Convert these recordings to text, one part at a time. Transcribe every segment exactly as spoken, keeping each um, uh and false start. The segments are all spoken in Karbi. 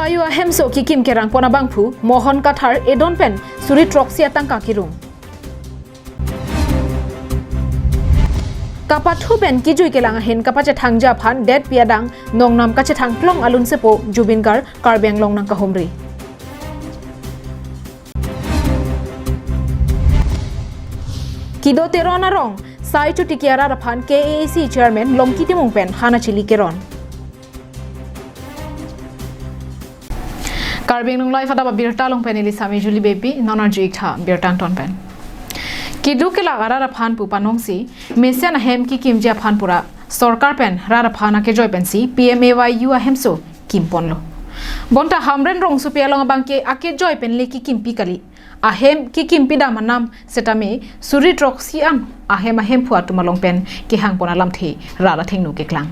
Ayu ahemso kikim kerang pon abangphu Mohon Kathar edon pen suri throksi atangka kirung. Kapathu pen kijui kelang ahin kapachethangji aphan detpi adang nongnam kachethang klong alunsepo Zubeen Garg Karbi Anglong nangkahumri. Kedo Teron arong sai chotiki arat aphan K A A C chairman Longki Timung pen han achili keron. Karbi Anglong Live adap abirta along pen neli Sami Julie Baby, non arju-ik tha birta angton pen. Keduk kelak arat aphan pu panongsi mesen ahem kikimji aphan pura sorkar pen rat aphan akejoi pensi P M A Y U ahemso kimponlo. Bonta Hamren rongsopi along abangke akejoi pen le kikimpi kali. Ahem kikimpi dam anam setame suri throksi an ahem ahemphu atum along pen kehang pon alamthe rat athengno keklang.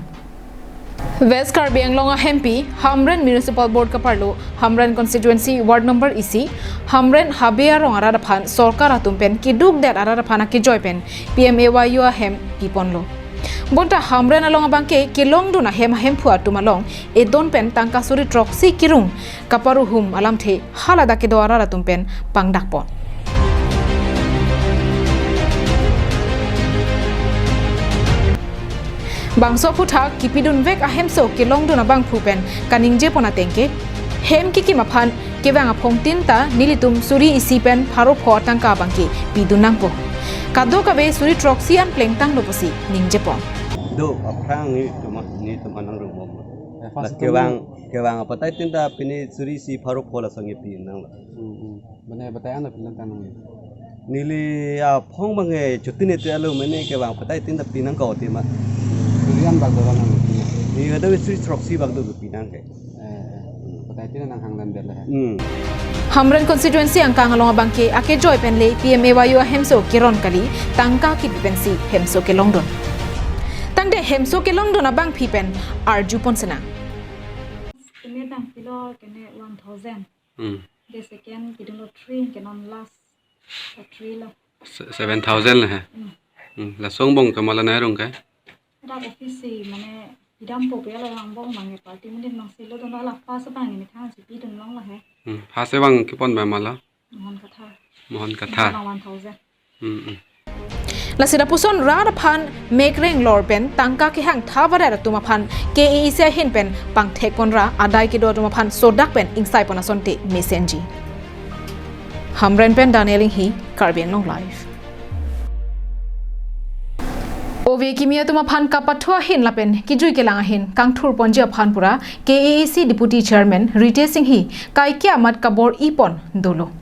West Karbi Anglong ahempi Hamren Municipal Board kaparlo Hamren Constituency Ward Number isi Hamren Habe arong arat aphan sorkar atum pen keduk det arat aphan akejoi pen P M A Y U ahem piponlo. Bonta Hamren along abangke kelongdun ahem ahemphu atum along edon pen tangka suri throksi kirung kaparuhum alamthe haladak kedo arat atum pen pangdakpon. Bangso aphuthak kipidunvek ahemso kelongdun abangphu pen kaningjepon atengke hem kikim aphan kevang aphongtin ta nelitum suri isi pen pharo pho atangka abangke pidun nangpo. Kadokave suri throksi an plengtanglo pusi ningjepon. Do, aphrang nelitum, nelitum anang rong bom. Eh, first Mas itu kevang, kevang apatai tin ta pini suri isi pharo pho lason ngepi nanglo. Hmm, hmm. Mane batai an aphi lang tanang. Neli aphong bang e chutin itu alo mane kevang apatai tin ta pinang kau ti ma. Suri an bak do nang. Ni ada suri throksi bak do pinang ke. Eh, eh. Batai tin nang hang dan bela. Hmm. Hamren constituency angkang along abangke akejoi pen le P M A Y U ahemso keron kali tangka kipi pensi hemso kelongdun. Tangte hemso kelongdun abangpi pen arjupon senang. Kene dang pilo kene one thousand. Hmm. The second kidunlo three, ke non last, uh, three lo. Se-, seven thousand le he. Hmm. Hmm. Laso angbong ke mala nai rong kai? Dak office si mane pidampo pe alo angbong bang e party mungkin nang silo dono ala first bang ini thang si pidun long la he. Hmm. First bang kepon ba mala? Mohon Kathar. Mohon Kathar. Mala one thousand. Hmm, hmm. Lasi lapuson rat aphan mekreng lor pen tangka kehang tha varet atum aphan K A A C ahin pen pangthekpon ra adai kedo atum aphan sodak pen ingsaipon asonte mesenji. Hamren pen Daniel Inghi, Karbi Anglong Live. Ove kimi atum aphan kapathu ahin lapen kijui kelang ahin kangthurponji aphan pura K A A C Deputy Chairman Ritesh Enghi kaike amat kabor-ipon dolo.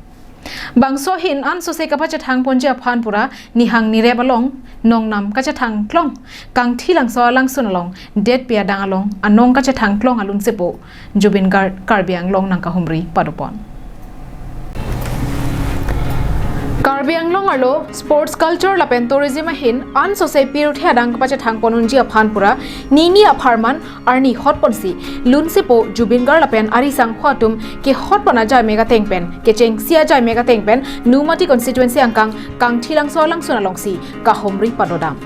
Bangso ahin ansose kapachethangponji aphan pura nihang nirep along nongnam kachethang klong Kangthilangso alangsun along detpi adang along anong kachethang klong alunsepo Zubeen Garg Karbi Anglong nangkahumri padopon. Karbi Anglong arlo sports culture lapen tourism ahin ansose pirthe adang kapachethangpon unji aphan pura nini apharman arni hotponsi lunsepo Zubeen Garg lapen ari sangho atum kehotpon ajai mega teng pen kechengsi ajai mega teng pen Nomati constituency angkang Kangthilangso alangsun alongsi kahumri padodam.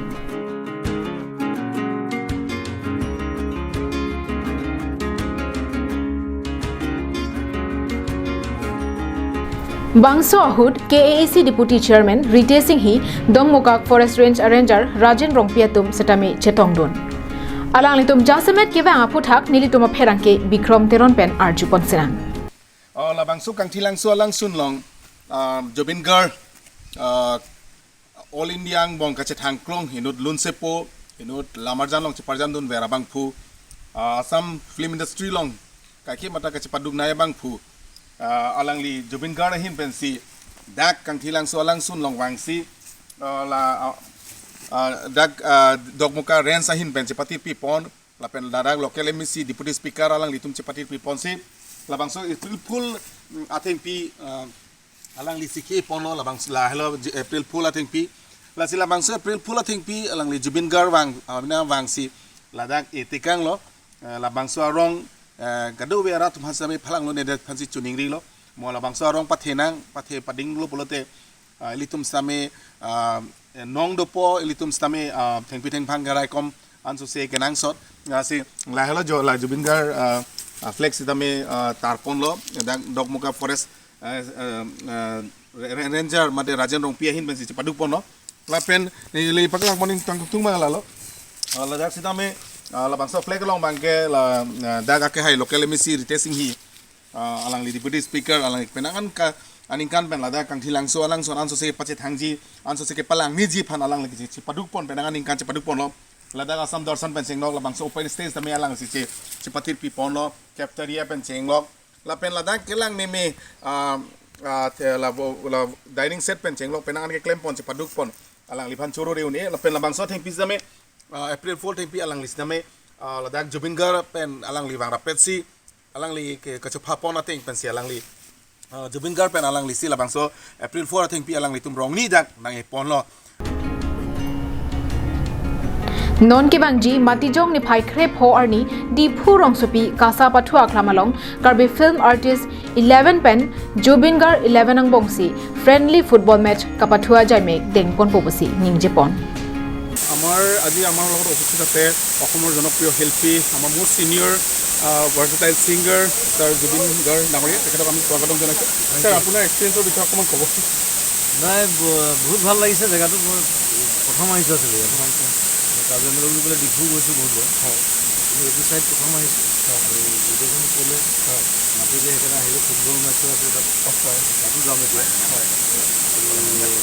Bangso ahut K A A C Deputy Chairman Ritesh Enghi, Dongmukak Forest Range Ranger Rajen Rongpi atum setame chetongdun. Alanglitum jasemet kevang aphuthak nelitum apherangke Bikrom Teron pen arjupon senang. Oh, labangso Kangthilangso alangsun along, ah, Zubeen Garg, ah, All India angbong kachethang klong inut lunsepo, inut lamarjan along cheparjandunver abangphu, ah, Assam film industry along kaike mata kachepaduk nai abangphu, ah, alangli Zubeen Garg ahin pensi dak Kangthilangso alangsun along vangsi, ah, la, ah, ah, dak, ah, Dongmukak Range ahin pen chepatirpipon, lapen ladak local M A C, Deputy Speaker alanglitum chepatirpiponsi, labangso April Fool, mm, athengpi, ah, alangli sikhi ponlo labangso lahelo J-, April Fool athengpi. Lasi labangso April Fool athengpi alangli Zubeen Garg vang, ah, bina vangsi ladak etikanglo, eh, labangso arong, eh, kadokave arat atum aphan same phalanglo nedet aphansi choningrilo. Mo labangso arong pathenang, pathe padinglo pulote, ah, ilitum same, ah, eh, nong dopo, ilitum same, ah, thengpi thengphang keraikom ansose kenangsot. Lasi lahelo jo la Zubeen Garg, ah, ah, flag sitame, ah, tarponlo, dak Dokmoka Forest, ah, ah, ah, ra-, ra-, Ranger mate Rajen Rongpi ahin pensi chepadukponlo. Lapen neli paklang moning tang tung mang lalo. Ah, ladak sitame, ah, labangso flag along abangke la, ah, dak akehai local M A C Ritesh Enghi, ah, alangli Deputy Speaker, alangli penang an ka aningkan pen ladak Kangthilangso alangson ansose pachethangji, ansose kepalangniji aphan alangli che, chepadukpon, penang aningkan chepadukponlo. Ladak Assam Darshan pen chenglok, labangso open stage tame alangsi che, chepathirpiponlo, cafeteria pen chenglok. Lapen ladak kelang meme, ah, ah, the, la, la dining set pen chenglok, penang an keklempon, chepadukpon, alangliphan choro re un-e. Lapen labangso athengpi sitame, ah, April four athengpi alangli sitame, ah, ladak Zubeen Garg pen alangli vang rapetsi, alangli ke, kachophapon ateng pensi alangli, ah, Zubeen Garg pen alanglisi labangso April four athengpi alanglitum rongni dak nang-eponlo. Non kevangji Matijong niphai krepho arni Diphu rongsopi Kasa Pathu Aklam along Karbi Film Artist eleven pen Zubeen Garg eleven angbongsi friendly football match kapathu ajai me dengponpo pusi ningjepon. আমাৰ আজি আমাৰ লগত উপস্থিত আছে অসমৰ জনপ্ৰিয় শিল্পী, আমাৰ most senior, আহ, versatile singer ছাৰ জুবিন গাৰ্গ ডাঙৰীয়া। তেখেতক আমি স্বাগতম জনাইছোঁ। ছাৰ, আপোনাৰ এক্সপিৰিয়েঞ্চৰ বিষয়ে অকণমান ক'ব। নাই, ব-, বহুত ভাল লাগিছে জেগাটো। মই প্ৰথম আহিছোঁ আচলতে ইয়াত। মই কাৰ্বি আংলং বুলি ক'লে ডিফু গৈছোঁ বহুতবাৰ। হয়। কিন্তু এইটো চাইড প্ৰথম আহিছোঁ। হয়। আৰু গোটেইখিনি ক'লে হয়। মাতিলে সেইকাৰণে আহিলোঁ। ফুটবল মেটছো আছে তাত। অ, হয়। তাতো যাম এতিয়া। হয়। আৰু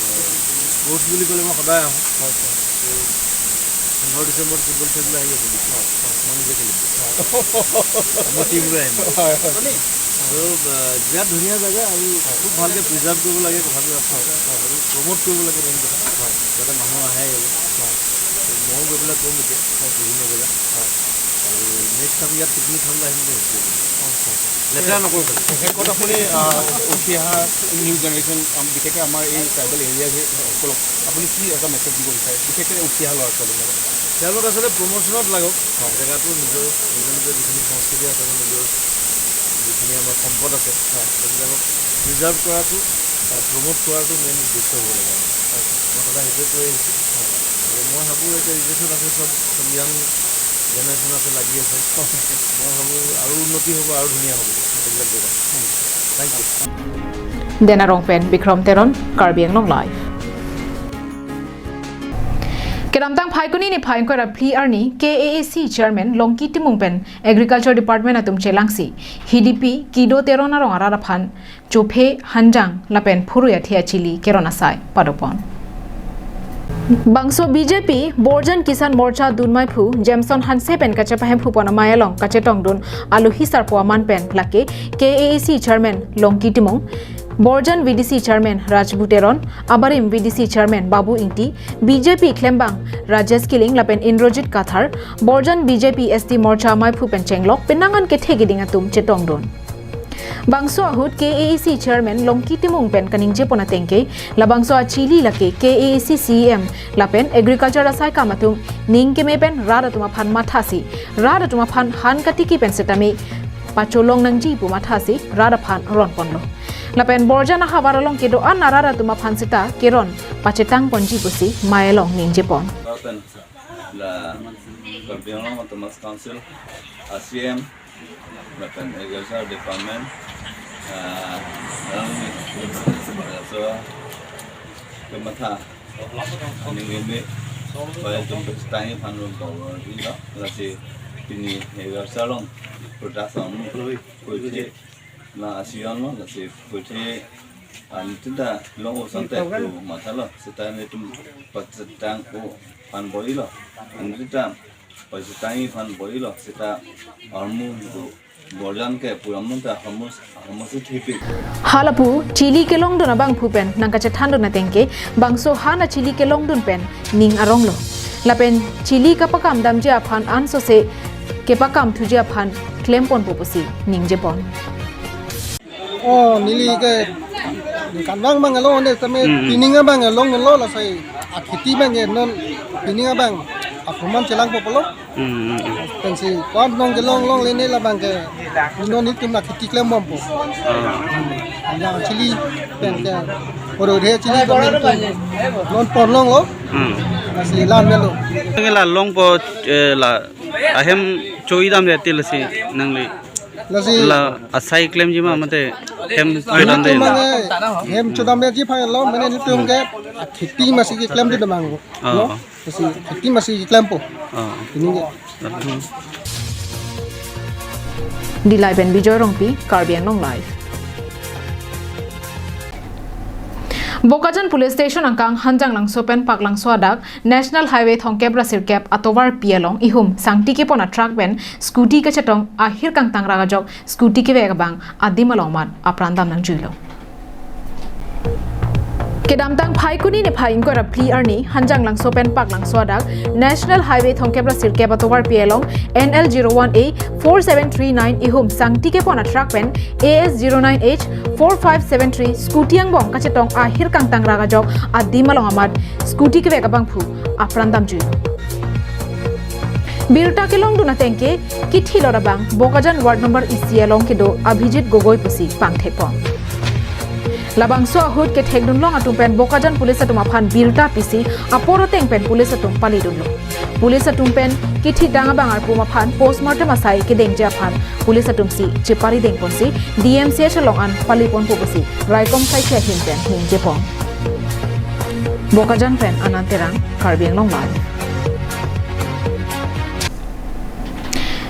স্পৰ্টছ বুলি ক'লে মই সদায় আহোঁ। হয়, ছাৰ। আৰু পোন্ধৰ ডিচেম্বৰত ফুটবল খেলিবলৈ আহি আছোঁ। হয়, হয়। মই নিজে খেলিম। হয়। মোৰ টিম লৈ আহিম। হয়, হয়। মানে, আৰু, আহ, বিৰাট ধুনীয়া জেগা আৰু হয়। খুব ভালকৈ প্ৰিজাৰ্ভ কৰিব লাগে কথাটো আছে। হয়, হয়। আৰু প্ৰমোট কৰিব লাগে মেইন কথা। হয়। যাতে মানুহ আহে ইয়ালৈ। হয়। ময়ো গৈ পেলাই ক'ম এতিয়া হয়। বিভিন্ন জেগাত। হয়। আৰু নেক্সট টাইম ইয়াত পিকনিক খাবলৈ আহিম বুলি ভাবিছোঁ। হয়, হয়। লেতেৰা নকৰোঁ খালি। শেষত আপুনি, আহ, উঠি অহা নিউ জেনেৰেশ্যন, আম, বিশেষকৈ আমাৰ এই ট্ৰাইবেল এৰিয়া যে সকলক আপুনি কি এটা মেছেজ দিব বিচাৰে, বিশেষকৈ উঠি অহা ল'ৰা ছোৱালীবিলাকক? তেওঁলোক আচলতে প্ৰমোশ্যনত লাগক। হয়। জেগাটো নিজৰ, নিজৰ নিজৰ যিখিনি সংস্কৃতি আছে, নিজৰ যিখিনি আমাৰ সম্পদ আছে, হয়। সেইবিলাকক প্ৰিজাৰ্ভ কৰাটো, আহ, প্ৰমোট কৰাটো মেইন উদ্দেশ্য হ'ব লাগে আমাৰ। হয়। মই সদায় সেইটোৱে কৈ আহিছোঁ। হয়। আৰু মই ভাবোঁ এতিয়া ৰিলেশ্যন আছে, চব, চব য়াং জেনেৰেশ্যন আছে, লাগি আছে। মই ভাবোঁ আৰু উন্নতি হ'ব, আৰু ধুনীয়া হ'ব এইবিলাক জেগা। Thank you. Denarong pen Bikrom Teron, Karbi Anglong Live. Kedamtang Phaikuni niphai ingkoi ra phli arni K A A C Chairman Longki Timung pen Agriculture Department atum chelangsi Hidipi Kido Teron arong arat aphan chophe, hanjang lapen phurui athe achili keron asai padopon. Bangso B J P Borjan Kisan Morcha dunmaiphu Jameson Hanse pen kachepahemphupon amei along kachetongdun alohi sarpo aman pen lake K A A C Chairman Longki Timung, Borjan V D C Chairman Rajbu Teron, abarim V D C Chairman Babu Ingti, B J P klembang Rajesh Killing lapen Indrajit Kathar, Borjan B J P S T Morcha maiphu pen chenglok penang an kethe keding atum chetongdun. Bangso ahut K A A C Chairman Longki Timung pen kaningjepon ateng ke, labangso achili lake K A A C C E M lapen agriculture asai kam atum ning keme pen rat atum aphan mathasi, rat atum aphan han katiki pen setame pacholong nangji pu mathasi rat aphan ronponlo. Lapen Borjan ahavar along kedo-an arat atum aphan seta keron pachetangponji pusi mei along ningjepon. Lapen la Karbi Anglong Autonomous Council, A C M, lapen Agriculture Department, ah, along ni, so, kematha, aning ini, pai tum pestang aphan ronpo lo, lasi pini Agriculture along production, kuithe, la asion lo, lasi kuithe, an tinta long o sante tu matha lo, seta netum pachetang o aphan boi lo, an tinta pachetangji aphan boi lo, seta armu tu Borjan ke puram nung ta hamus, hamus si thipik. Halapu chili kelongdun abangphu pen nangkachethandun ateng ke, bangso han achili kelongdun pen ning aronglo. Lapen chili kapakam damji aphan ansose kepakam thuji aphan klemponpo pusi ningjepon. Oh, neli ke kanvang abang along ne tame Hmm, hmm. Pining abang along lo lasai akheti abang ke non pining abang apuman chelangpo pulo. Hmm, hmm, hmm. Pensi kuat nong kelong longle ne labang ke non itum akheti klembompo. Ah. Yang chili pen ke oro de chili pen non pon longlo. Hmm. Lasi lan melo. Nangli la longpo, eh, la ahem choi damde til si nangli. Lasi la asai klemji ma mate hem nelitum chodamde mane hem chodamji aphan lo mane nelitum ke kheti masi keklemdun abang. Oh. No? Lasi kheti masi keklempo. Oh. Ini ke. Dilai pen Bijoy Rongpi, Karbi Anglong Live. Bokajan Police Station angkang Hanjanglangso pen Paklangso adak National Highway thomkep ra sirkep atovarpi along ihum sangti kepon a truck pen scooty kachetong ahir kangtang ra ajok scooty kevek abang adim along amat apran dam nangjuilo. Kedamtang Phaikuni niphai ingkoi ra phli arni Hanjanglangso pen Paklangso adak National Highway thomkep ra sirkep atovarpi along N L zero one A four seven three nine ihum sangti kepon a truck pen A S zero nine H four five seven three scooty angbong kachetong ahir kangtang ra ajok adim along amat scooty kevek abangphu apran damjui. Birta kelongdun ateng ke kithilot abang Bokajan Ward number isi along kedo Abhijit Gogoi pusi pangthekpon. Labangso ahut kethekdunlong atum pen Bokajan Police atum aphan birta pisi apor ateng pen Police atum palidunlo. Police atum pen kithidang abang arpum aphan postmortem asai kedengji aphan Police atum si cheparidengponsi D M C H along an paliponpo pusi raikom saikhi ahin pen ningjepon. Bokajan pen Anand Terang, Karbi Anglong Live.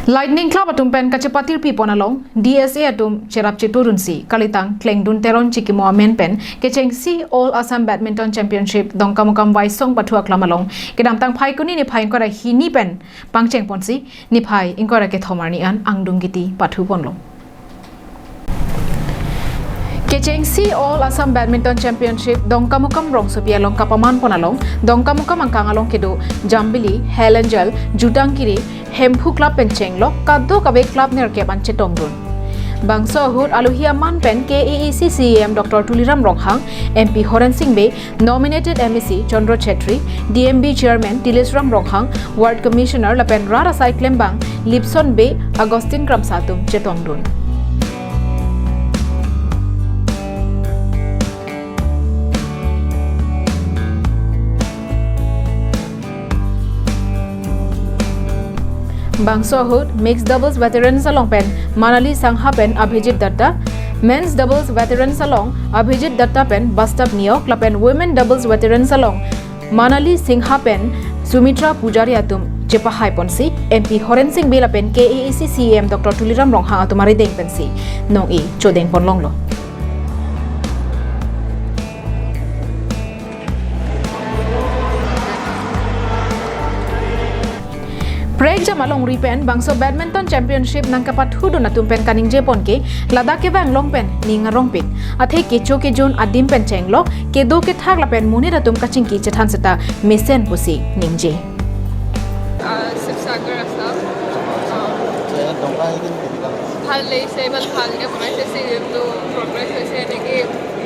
Lightning Club atum pen kachepatirpipon along D S A atum cherap chetudunsi kalitang Klengdun Teron chikimo amen pen kechengsi All Assam Badminton Championship Dongkamukam Waisong pathu aklam along kedamtang Phaikuni niphai ingkoi ra hini pen pangchengponsi niphai ingkoi ra kethom arni an angdung kiti pathuponlo. Kechengsi All Assam Badminton Championship Dongkamukam rongsopi along kapamanpon along Dongkamukam angkang along kedo Jambili, Hell Angel, Jutangkiri, Hemphu Club pen chenglok kadokave club nerkep an chetongdun. Bangso ahut alohi aman pen K A A C C E M Doctor Tuliram Ronghang, M P Horen Sing Bey, nominated M A C Chandra Chetri, D M B Chairman Tilis Ram Ronghang, Ward Commissioner lapen rat asai klembang Lipson Bey, Augustine Kramsa atum chetongdun. Bangso ahut mixed doubles veterans along pen Manali Sangha pen Abhijit Datta, men's doubles veterans along Abhijit Datta pen Bastap Neok lapen women doubles veterans along Manali Singha pen Sumitra Pujari atum chepahaiponsi M P Horen Sing Bey lapen K A A C C E M Doctor Tuliram Ronghang atum arideng pensi nong-e chodengponlonglo. Prekjam alongri pen bangso Badminton Championship nangkapathudun atum pen kaningjepon ke ladak kevang long pen ning arongpik. Athe kecho kejun adim pen chenglok kedo kethak lapen monit atum kachingki chethan seta mesen pusi ningje. আহ, শিৱসাগৰ আছাম। আহ, ভাল লাগিছে, ইমান ভালকে বনাইছে, ষ্টেডিয়ামটো প্ৰগ্ৰেছ হৈছে, এনেকেই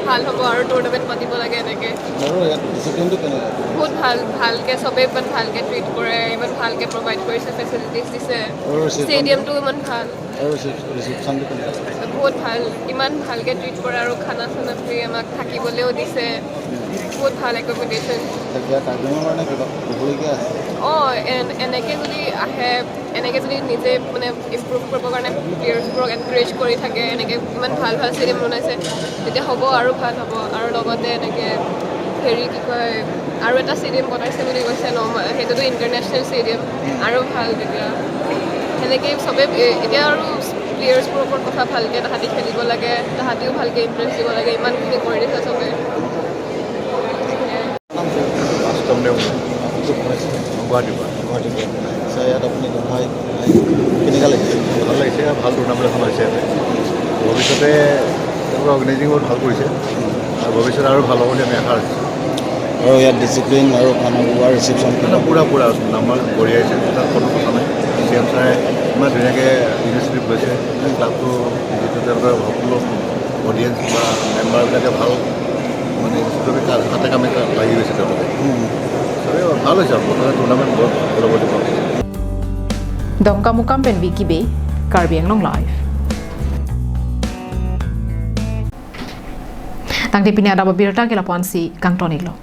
ভাল হ'ব আৰু টুৰ্ণামেণ্ট পাতিব লাগে এনেকে। আৰু ইয়াত ডিচিপ্লিনটো কেনেকুৱা? বহুত ভাল, ভালকে চবেই ইমান ভালকে ট্ৰিট কৰে, ইমান ভালকে প্ৰভাইড কৰিছে, ফেচিলিটিজ দিছে, আৰু ৰিচিপশ্যন? ষ্টেডিয়ামটো ইমান ভাল। আৰু ৰিচিপ-, ৰিচিপশ্যনটো কেনেকুৱা? বহুত ভাল, ইমান ভালকে ট্ৰিট কৰে আৰু খানা চানা ফ্ৰী, আমাক থাকিবলৈও দিছে, বহুত ভাল একমডেশ্যন। এতিয়া কাৰ্বি আংলঙৰ কাৰণে কিবা ক'বলগীয়া আছে? অ, এন-, এনেকে যদি আহে, এনেকে যদি নিজে মানে ইমপ্ৰুভ কৰিবৰ কাৰণে প্লেয়াৰ্ছবোৰক এনকাৰেজ কৰি থাকে, এনেকে ইমান ভাল ভাল ষ্টেডিয়াম বনাইছে, তেতিয়া হ'ব আৰু ভাল হ'ব। আৰু লগতে এনেকে হেৰি কি কয়, আৰু এটা ষ্টেডিয়াম বনাইছে বুলি কৈছে ন, সেইটোতো ইণ্টাৰনেশ্যনেল ষ্টেডিয়াম, আৰু ভাল তেতিয়া। সেনেকে চবে এ-, এতিয়া আৰু প্লেয়াৰ্ছবোৰৰ ওপৰত কথা, ভালকে তাহাঁতি খেলিব লাগে, তাহাঁতিও ভালকে ইমপ্ৰেছ দিব লাগে, ইমানখিনি কৰি দিছে চবে। বাস্তৱ নেওগ, গুৱাহাটীৰ পৰা। গুৱাহাটীৰ পৰা। আচ্ছা, ইয়াত আপুনি দফা কেনেকুৱা লাগিছে? ভাল লাগিছে, ভাল টুৰ্ণামেণ্ট এখন হৈছে ইয়াতে। ভৱিষ্যতে তেওঁলোকে অৰ্গেনাইজিং বহুত ভাল কৰিছে আৰু ভৱিষ্যতে আৰু ভাল হ'ব বুলি আমি আশা ৰাখিছোঁ। আৰু ইয়াত ডিচিপ্লিন আৰু খানা খোৱা, ৰিচিপশ্যন মানে পূৰা, পূৰা নাম্বাৰ বঢ়িয়া হৈছে, তাত কোনো কথা নাই। চি এম ছাৰে ইমান ধুনীয়াকৈ ইনিচিয়েটিভ লৈছে, ক্লাবটো যিটো তেওঁলোকৰ সকলো অডিয়েঞ্চ বা মেম্বাৰবিলাকে ভাল, মানে, চবে কা-, হাতে কামে কা-, লাগি গৈছে তেওঁলোকে। উম। চবে ভাল হৈছে আৰু, মুঠতে টুৰ্ণামেণ্ট বৰ ভাল হ'ব বুলি ভাবিছোঁ। Dongkamukam pen Vicky Bey, Karbi Anglong Live. Tangte pini adap abirta ke lapu-ansi kangton-iklo.